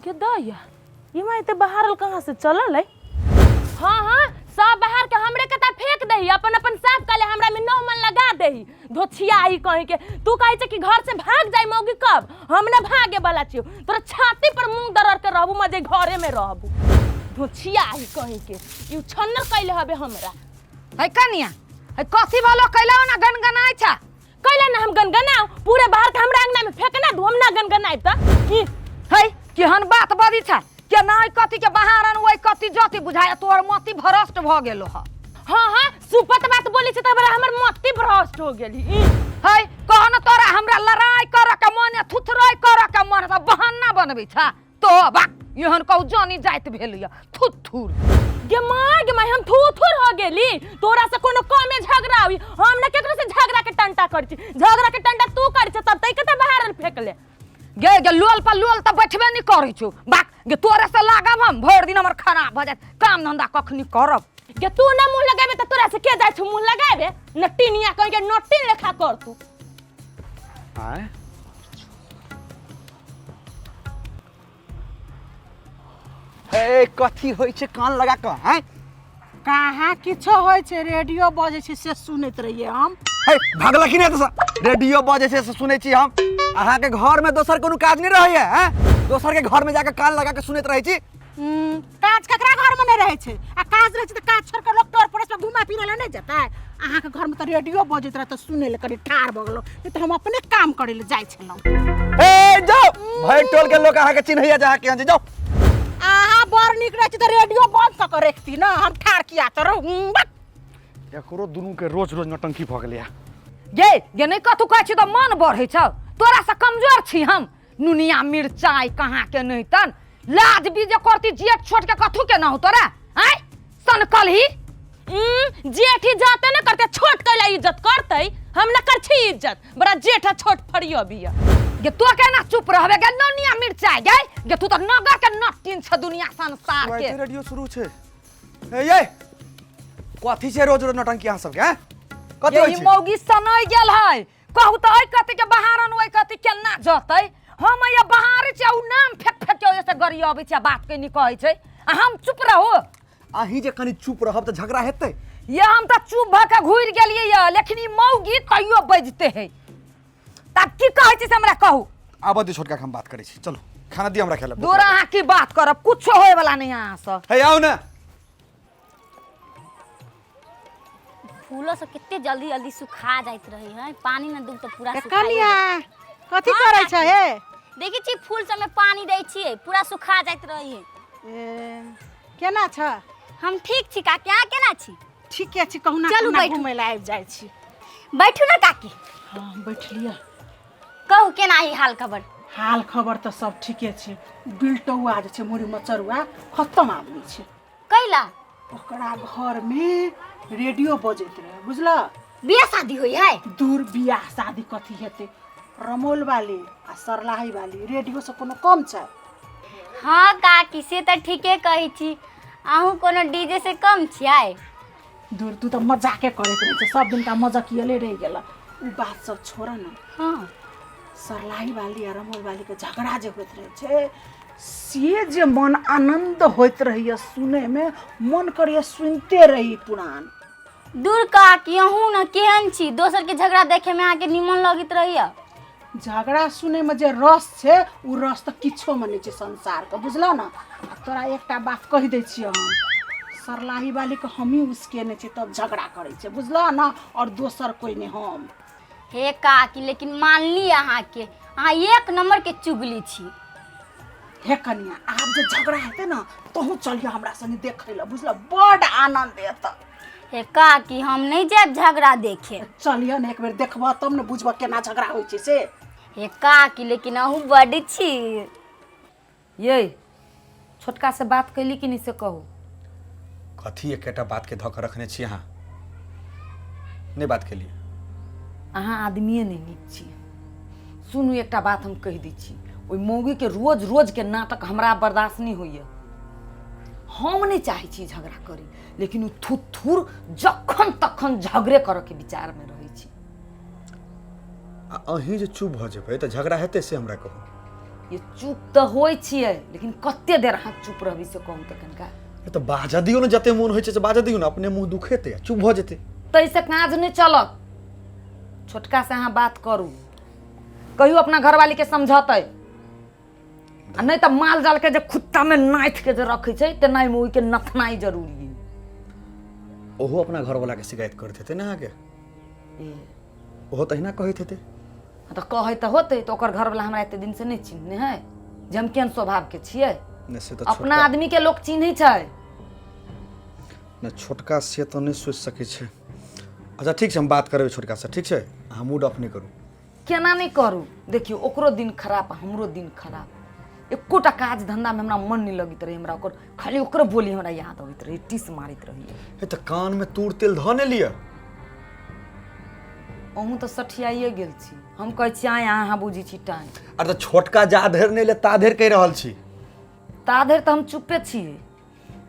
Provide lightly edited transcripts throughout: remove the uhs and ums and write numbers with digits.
गे दैया ई माय ते बाहर कहाँ से चलल है। हाँ हाँ सब बाहर के हमरे कता फेंक दही, अपन अपन साफ कर ले, हमरा में नौ मन लगा दही। धोछियाई कहीं के तू कहे छे कि घर से भाग जाई मौगी, कब हम ना भागे वाला छियो। तोरा छाती पर मुंह दरर के रहबू, मजे घरे में रहबू। धोछियाई कहीं के ई छन्नर कैले हबे हमरा। है कनिया, है कथी भलो कैला ना गनगनाय छा? कैला ना हम गनगनाओ, पूरे बाहर के हमरा अंगना में फेंकना दू, हम ना गनगनाई त की है केहन बात बदी छा के ना कथी के बहारन ओइ कथी जति बुझाय, तोर मति भ्रष्ट भ गेलो ह। हाँ हाँ सुपत बात बोली छे त हमर मति भ्रष्ट हो गेली। है कह न तोरा हमरा लड़ाई कर के मन, थुथराई कर के मन, त बहाना बनबै छा तो बा एहन कहू जानी जाइत भेल य थुथुर। गे माय गे माय, हम थुथुर हो गेली। तोरा से कोनो कमे झगड़ा होई, हम ना केकरो से झगड़ा के टंटा करै छी, झगड़ा के टंटा तू करै छ तब तई कते बाहर फेंक ले। गे गे लोल पर लोल त बैठबे नहीं करै छौ बाक, गे तोरे से लागब हम भरि दिन हमर खराब भ जायत, काम धंधा कखनी करब। गे तू ना मुंह लगाबे त तोरा से के जाय छौ मुंह लगाबे, नटिनिया कह के नटिन लेखा कर तू। आय हे कथी होइ छै कान लगा कऽ हैं? कहाँ किछो होइ छै, रेडियो बजै छै से सुनैत रहियै हम। हे भगला कि नहि एतऽसँ? रेडियो बजै छै से सुनै छी हम। अहाँके घरमे दोसर कोनो काज नहि रहैया हैं? दोसरके घरमे जाकऽ कान लगा कऽ सुनैत रहै छी। काज ककरा घरमे नहि रहै छै? आ काज रहै छै तऽ काज छोड़ि कऽ लोक टोल पड़ोसमे घुमा फिरै लए नहि जेतै? अहाँके घरमे तऽ रेडियो बजैत रहै तऽ सुनै लए कनि ठाढ़ भऽ गेलहुँ, नहि तऽ हम अपने काम करै लए जाइ छलहुँ। ए जाओ, भरि टोल के लोक अहाँके चिन्हैया जे अहाँ केहन छी, जाओ। अहाँ बड़ नीक रहै छी तऽ रेडियो बंद कऽ कऽ रखती ने, हम ठाढ़ किया तऽ रहू। बक। एकरो दुनू के रोज रोज नौटंकी भऽ गेलैया। गे गे नहि कथू कहै छी तऽ मन बढ़ै छौ, तोरा से कमजोर छी हम? नुनिया मिरचाई कहाँ के नहीं तन लाज भी जे करती जेठ छोट के कथू के ना हो तोरा आय सनकल ही। जेठ इज्जत न करते, छोट कैला इज्जत करते, हम न कर छी इज्जत, बड़ा जेठ छोट फरियो बिया। गे तो केना चुप रहबे गे नुनिया मिरचाई गे? गे तू तो नगर के नटिन छ दुनिया संसार के। रेडियो शुरू छे। ए ये कथी छे रोज रोज नौटंकी अहाँ सबके हैं? कथी होइ ये छै? मौगी सनई गेल है कहू तऽ एहि कथी के बहारन ओहि कथी केना जतै? हम ये बहारे छियै, उ नाम फेक फेक के ओहिसँ गरी अबै छै, बात के नहि कहै छै आ हम चुप रहू? अहीं जे कनि चुप रहब तऽ झगड़ा हेतै। ये हम तऽ चुप भऽ के घुरि गेलियै ये, लेकिन ई मौगी तैयो बजते है। तब की कहै छी से हमरा कहू। आबऽ दियौ छोटका के, हम बात करै छी। चलू खाना दियौ हमरा खाय लए। दूर अहाँ की बात करब, कुछो होय वाला नहीं अहाँ से। हे आउ ने। फूलो सब कते जल्दी जल्दी सुखा जाइत रहे है, पानी न दूब तऽ पूरा ए सुखा कनिया कथी करै छ हे? देखै छी फूल सब में पानी दै छियै, पूरा सुखा जाइत रहे है। ए, केना छ? हम ठीक छी काकी, अहाँ केना छी? ठीके छी, कहुना चलू कहुना बैठू। घुमै लए आबि जाइ छी। बैठू ने काकी। हाँ बैठलियै। कहू केना ई हाल खबर? हाल खबर तऽ सब ठीके छै। बिलटौआ जे छै मुड़ी मचरुआ खत्म आदमी छै। कैला? ओकरा घर में रेडियो बजैत रहे बुझल। बियाह शादी होई है? दूर बियाह शादी कथी हेतै, रमौल वाली आ सरलाही वाली रेडियो से कोनो कम छै? हाँ काकी से तऽ ठीके कहै छी, अहूँ कोनो डीजे से कम छियै? दूर तू तऽ मजाके करैत रहै छै, सब दिनका मजकियले रहि गेल। उ बात सब छोड़ न। हाँ सरलाही वाली आ रमौल वाली के झगड़ा जे होइत रहै छै से जे मन आनंद होइत रहैया सुनैमे, मन करैया सुनिते रही पुरान। दूर काकी अहूँ न केहन छी, दोसर के झगड़ा देखे में अहाँके निमन लगैत रहैया? झगड़ा सुनैमे जे रस छै उ रस तऽ किछोमे नहि छै संसारके, बुझलह ने? आ तोरा एकटा बात कहि दै छियौ हम, सरलाही वालीके हमही उसकेने छियै तब झगड़ा करै छै, बुझलह ने? आओर दोसर कोइ नहि हम। हे काकी लेकिन मानली अहाँके, अहाँ एक नंबर के चुगली छी। हे कनिया आब जे झगड़ा हेतै ने तहूँ चलिह हमरा संगे देखै लए, बुझलह? बड्ड आनन्द एतऽ। हे काकी हम नहीं जायब झगड़ा देखे। चलिह ने एक बेर देखबह तब ने बुझबह केना झगड़ा होइ छै से। हे काकी लेकिन अहूँ बड्ड छी। ये छोटका से बात कैली कि नहीं से कहू? कथी एकेटा बात के धऽ कऽ रखने छी अहाँ? नहि बात केलियै। अहाँ आदमिए नहि नीक छी। सुनू एकटा बात हम कहि दै छी, ओहि मौगीके रोज रोजके नाटक हमरा बर्दाश्त नहि होइए। हम नहि चाहै छी झगड़ा करी, लेकिन ओ थुथुर जखन तखन झगड़े करऽके विचारमे रहै छी। आ अहीं जे चुप भऽ जेबै तऽ झगड़ा हेतै से हमरा कहू। ये चुप तऽ होइ छियै, लेकिन कते देर अहाँ चुप रहबै से कहू तऽ कनिका। तऽ बाजऽ दियौ ने, जते मोन होइ छै से बाजऽ दियौ ने, अपने मुँह दुखेतै आ चुप भऽ जेतै। ताहिसँ काज नहि चलत। छोटका से अहाँ बात करू, कहियो अपना घरवालीके समझतै, आ नहि तऽ माल जाल के जे खुट्टामे नाथि के जे रखै छै तेनाहिमे ओहिके नथनाइ जरूरी है। ओहो अपना घरवालाके शिकायत करैत हेतै ने अहाँके? ओहो तहिना कहैत हेतै। तऽ कहै तऽ होतै, तऽ ओकर घरवाला हमरा एते दिन से नहि चिन्हने है जे हम केहन स्वभावके छियै। नहि से तऽ अपना आदमी के लोक चिन्है छै। नहि छोटका से तऽ नहि सोचि सकै छै। अच्छा ठीक छै, हम बात करबै छोटकासँ, ठीक छै? अहाँ मूड ऑफ नहि करू। केना नहि करू? देखियौ, ओकरो दिन खराब आ हमरो दिन खराब। एकोटा काज धंधामे हमरा मन नहि लगैत रहै, हमरा ओकर खाली ओकरो बोली हमरा याद अबैत रहै, टीस मारैत रहैए। हे तऽ कानमे तूर तेल धऽ ने लिअ। अहूँ तऽ सठियाइए गेल छी। हम कहै छी आँय, अहाँ बुझै छी टाँय। अरे तऽ छोटका जा धरि नहि ले ता धरि कहि रहल छी। ता धरि तऽ हम चुप्पे छियै।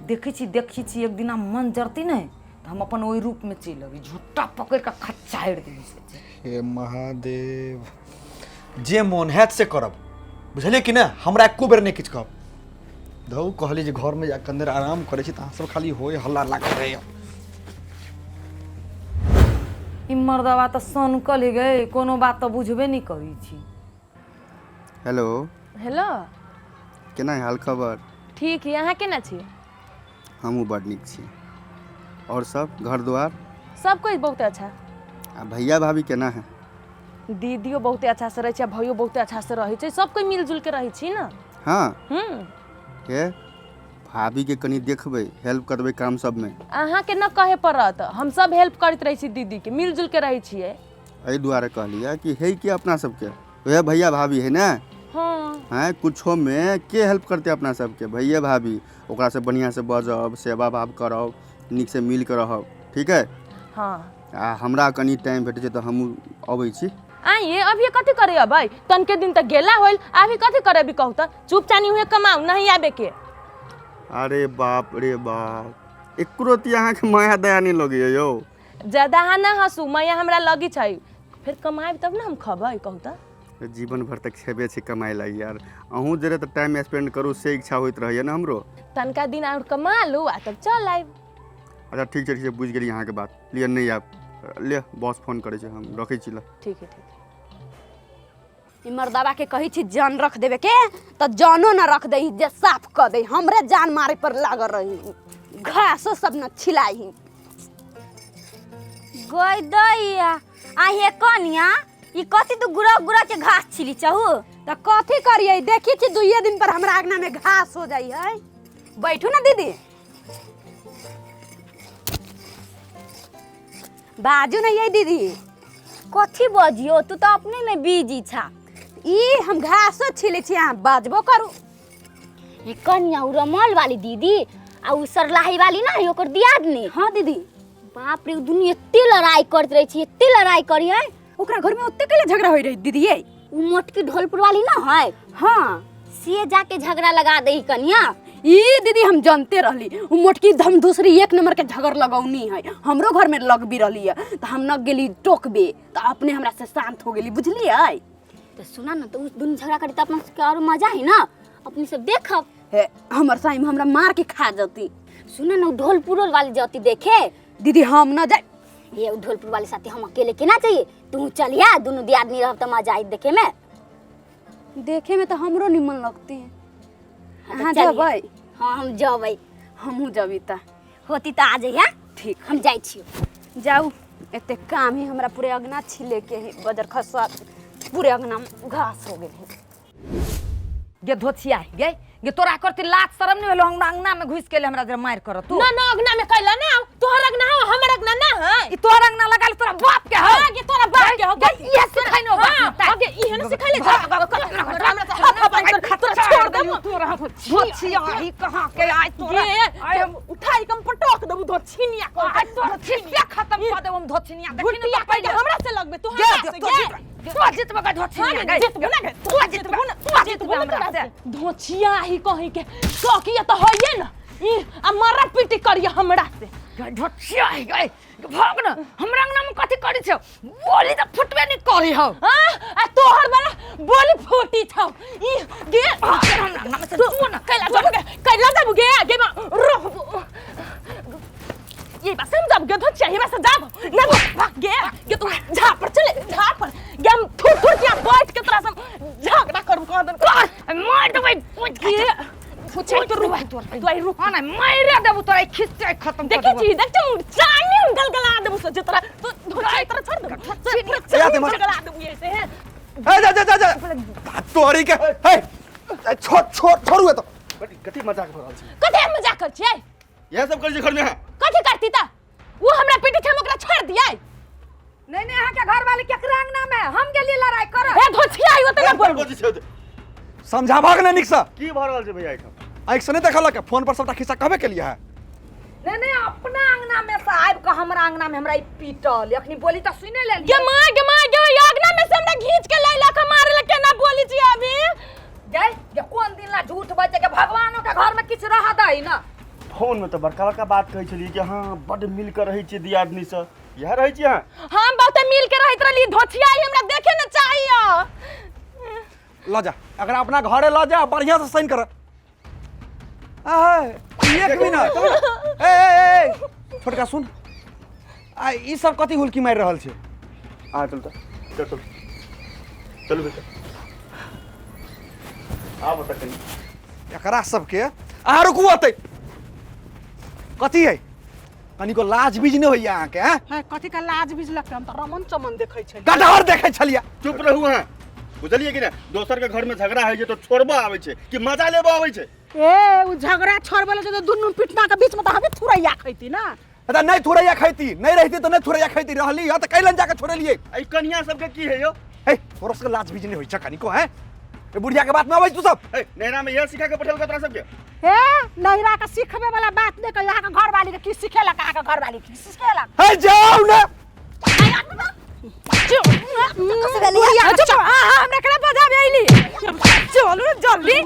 देखै छी एक दिना मन जरती नहि तऽ हम अपन ओहि रूपमे चलि अबै, झोटा पकड़ि कऽ खच्चारि देबै से। हे महादेव, जे मोन हैत से करब, बुझलियै कि नहि? हमरा एको बेर नहि किछु कहब। धौ कहली जे घरमे जा कऽ अन्दर आराम करै छी तऽ अहाँ सब खाली होय हल्ला लागल रहैए। ई मर्दबा तऽ सनकल हे गै, कोनो बात तऽ बुझबे नहि करै छी। हेलो। हेलो। केना हाल खबर? ठीक है, अहाँ केना छी? हमहूँ बड़ नीक छी। आओर सब घर द्वार? सब कोई बहुत अच्छा। आ भैया भाभी केना है? दीदियो बहुते अच्छा से रहै छै, भैयो बहुते अच्छा से रहै छै, सब कोई मिलजुल के रहै छी ने। हाँ। हम्म। हे भाभी के कनि देखबै, हेल्प करबै काम सबमे। अहाँ के न कहे पड़त, हम सब हेल्प करैत रहै छी दीदी के, मिलजुल के रहै छियै। एहि दुआरे कहलियै कि है कि अपना सबके वएह भैया भाभी है ने। हाँ। हैं कुछोमे के हेल्प करतै अपना सबके? भैया भाभी। ओकरासँ बढ़िआँसँ बजब, सेवा भाव करब, नीकसँ मिल कऽ रहब, ठीक है? हाँ। आ हमरा कनि टाइम भेटै छै तऽ हमहूँ अबै छी। आइए अभी कथी करे अबै? तनके दिन तक गेला होइल, अभी कथी करे अभी कहू तऽ? चुपचानी हुए कमाऊ, नहीं आबे के। अरे बाप रे बाप, एकरो ती अहाँके माया दया नहि लगैए यौ। ज्यादा अहाँ ना हंसू, मैया हमरा लगी छै, फेर कमाएब तब ने हम खबै, कहू तऽ। जीवन भर तक छेबे छै कमाइ ला यार, अहूँ जरे तऽ टाइम स्पेंड करू से इच्छा होइत रहैए ने हमरो। तनका दिन और कमा लू आ तब चल आयब। अच्छा ठीक छै, ठीक छै, बुझि गेलियै अहाँके बात। लिअ नहि आयब, लिअ बॉस फोन करै छै, हम रखै छी। लऽ ठीक है, ठीक है। ई मर्दबा के कहै छी जान रख देवे के, तऽ जानो न रख दे, जे साफ कऽ दे, हमरे जान मारे पर लागल रही, घासो सब न छिलाई। गई दैया आ हे कनिया, ई कथी तू गुरक गुरक के घास छिली चहु? तऽ कथी करियै, देखी छी दुइये दिन पर हमरा अंगना में घास हो जाइ है। बैठू ना दीदी, बाजू ना ये दीदी। कथी बजियो, तू तऽ अपने में बिजी छा। ई हम घासो छिले छी, अहाँ बाजबो करू। ये कनिया, उ रमल वाली दीदी आ उ सरलाही वाली ना है ओकर दियादनी। हाँ दीदी। बाप रे, उ दुनू एते लड़ाई करत रहे छी, एते लड़ाई करी है। ओकरा घर में ओते कैले झगड़ा होई रही दीदी ये? उ मोटकी ढोलपुर वाली ना है। हाँ। से जाके झगड़ा लगा दे कनिया। ई दीदी हम जानते रहली उ मोटकी हम दूसरी एक नंबर के झगड़ लगौनी है, हमरो घर में लगबी रहली है तो हम न गेली टोकबे तो अपने हमरा से शांत हो गेली, बुझलियै? तो सुना ना, तो उस दुनू झगड़ा करी तो अपना सबके और मजा है ना, अपने सब देखब। हे हमर साइम हमरा मार के खा जती। सुना ना, उ ढोलपुर वाली जती देखे। दीदी हम न जाए। ये उ ढोलपुर वाले साथे हम अकेले केना चाहिए, तू चलिया, दुनू दियादनी रहब त मजा आई देखे में। देखे में तो हमरो निमन लगती है। हाँ, तो अहाँ चलिए। जबै? हाँ हम जबै। हमहूँ जबी त। होती त आ जइहा। ठीक। हम जाइ छियो। जाऊ, एते काम ही हमरा पूरे अंगना छिले के ही, बजर खसुआ पूरे अंगना में घास हो गेल है। गे धोछिया गे, गे तोरा करती लाज शरम नहीं भेलो हमरा अंगना में घुस के ले हमरा जरा मार कर तू। ना ना अंगना में कैला ना, तोहर अंगना हो हमर अंगना ना है। ई तोहर अंगना लगाल तोरा बाप के हो। हां गे तोरा बाप के हो। गे, इहे सिखाइ नो बाप हां, के। आगे इहे न सिखैले जा। हमरा से हाथ पाई कर तोरा छोड़ देबो। तोरा धोछिया ही कहां के आइ तोरा। गे आइ हम उठाई कम पटक देबो धोछिनिया को। आइ तोरा छिसिया खत्म कर देबो हम धोछिनिया। देखी न घुटिया तो पहिले पहिले हमरा से लगबे तू गे, हमरा से तो गे। जीत, तो जीतबे गे धोछिनिया गे। जीतबो ना गे, तो जीतबो ना, तो जीतबो ना हमरा तोरा से। से। धोछिया ही कहीं के सकिया तो होइए ना ई आ मारा पीटी करिए हमरा से। गे धोछिया ही गे, भाग न हमरा अंगना में कथी करै छौ? बोली त फुटबे नहीं करी हौ। हां आ तोहर वाला बोली फूटी छौ ई गे हमरा से तू ना कैला जब गे कैला जब गे गे मा रोह ये बस हम जब गे धो चाहिए बस जाब ना भाग गे गे तू झापर चले झापर गे हम थुर थुर के बैठ के तोरा से झगड़ा करू कह दन कर मार देबै पूछ गे पूछे तो रुक तू आई रुक ना मारे देबू तोरा ई खिस्सा खत्म कर देखै देबू छी देख तू चानी गलगला देबू से जे तोरा तू धो तोरा छोड़ दे ए, आते मत। गलगला देबू ऐसे हैं ए जा जा जा जा तोरी के हे छोड़ छोड़ छोड़ू ए तो। कथी मजाक भऽ रहल छै? कथी मजाक कर छियै? इएह सब करै छी घरमे अहाँ? कथी करती त वो हमरा पीटे छै, हम ओकरा छोड़ दियै? नहीं नहीं, अहाँ के घर वाले केकरा अंगना में हम गेलिए लड़ाई कर। हे धोछिया आइयो त ना बोल। बजै छै ओते। समझाबक ने नीकसँ। की भऽ रहल छै भैया एहिठाम? आँखि से नहि देखलक, फोन पर सबटा खिस्सा कहबे केलियै है। नहीं नहीं, अपना अंगना में से आबि के हमरा अंगना में हमरा ई पीटल अखनी बोली त सुने लेलिए। गे मां गे मां गे अंगना में से हमरा घींच के लैला के मारे ल केना बोली छी अभी? जय जे कोन दिन ला झूठ बजे के भगवानो के घर में किछु रह दै ना। फोन में तऽ बड़का बड़का बात कहै छलियै कि अहाँ बड्ड मिल कऽ रहै छियै दियादनी सँ, इएह रहै छियै अहाँ? हम बहुते मिल के रहैत रहली, धोछिया आई हमरा देखे न चाहिए। ल जा, अगर अपना घरे ल जा, बढ़िया से साइन कर। आ एक मिनट, ए ए ए छोटका सुन, आ ई सब कथी हुलकी मारि रहल छै? अहाँ चलू तऽ, चल चलू चलू बेटा, आब ओतऽ कनि एकरा सबके अहाँ रुकू ओतै। कथी है कनिको लाज बीज नहि होइया अहाँके? हैं है कथी का लाज बीज लगतै? हम तऽ रमन चमन देखै छलियै। कटहर देखै छलियै। चुप रहू अहाँ, बुझलियै कि नहि? दोसर के घर में झगड़ा होइ छै तऽ छोड़बऽ आबै छै कि मजा लेबऽ आबै छै? ए उ झगड़ा छोड़बै लए जे दुनू पिटना के बीच में तऽ हमे थुरैया खैती ना। अरे नहीं थुरैया खैती, नहीं रहती तो नहीं थुरैया खैती, रहली है तऽ कैलन जाके छोड़लियै। एहि कनिया सबके की है यौ? हे तोरा सबके लाज बीज नहि होइ छै कनिको? हैं ए बुढ़िया के बात में अबै तू सब? हे नैना में इएह सिखा के पठेलकै तोरा सबके? हे नैहरा के सिखबे वाला बात नहि कहियो। अहाँके घरवाली के की सिखेलक? अहाँके घरवाली की सिखेलक? हे जाउ ने। बुढ़िया के चुप, हां हां हमरा केना बजाबे आइली, चलू जल्दी।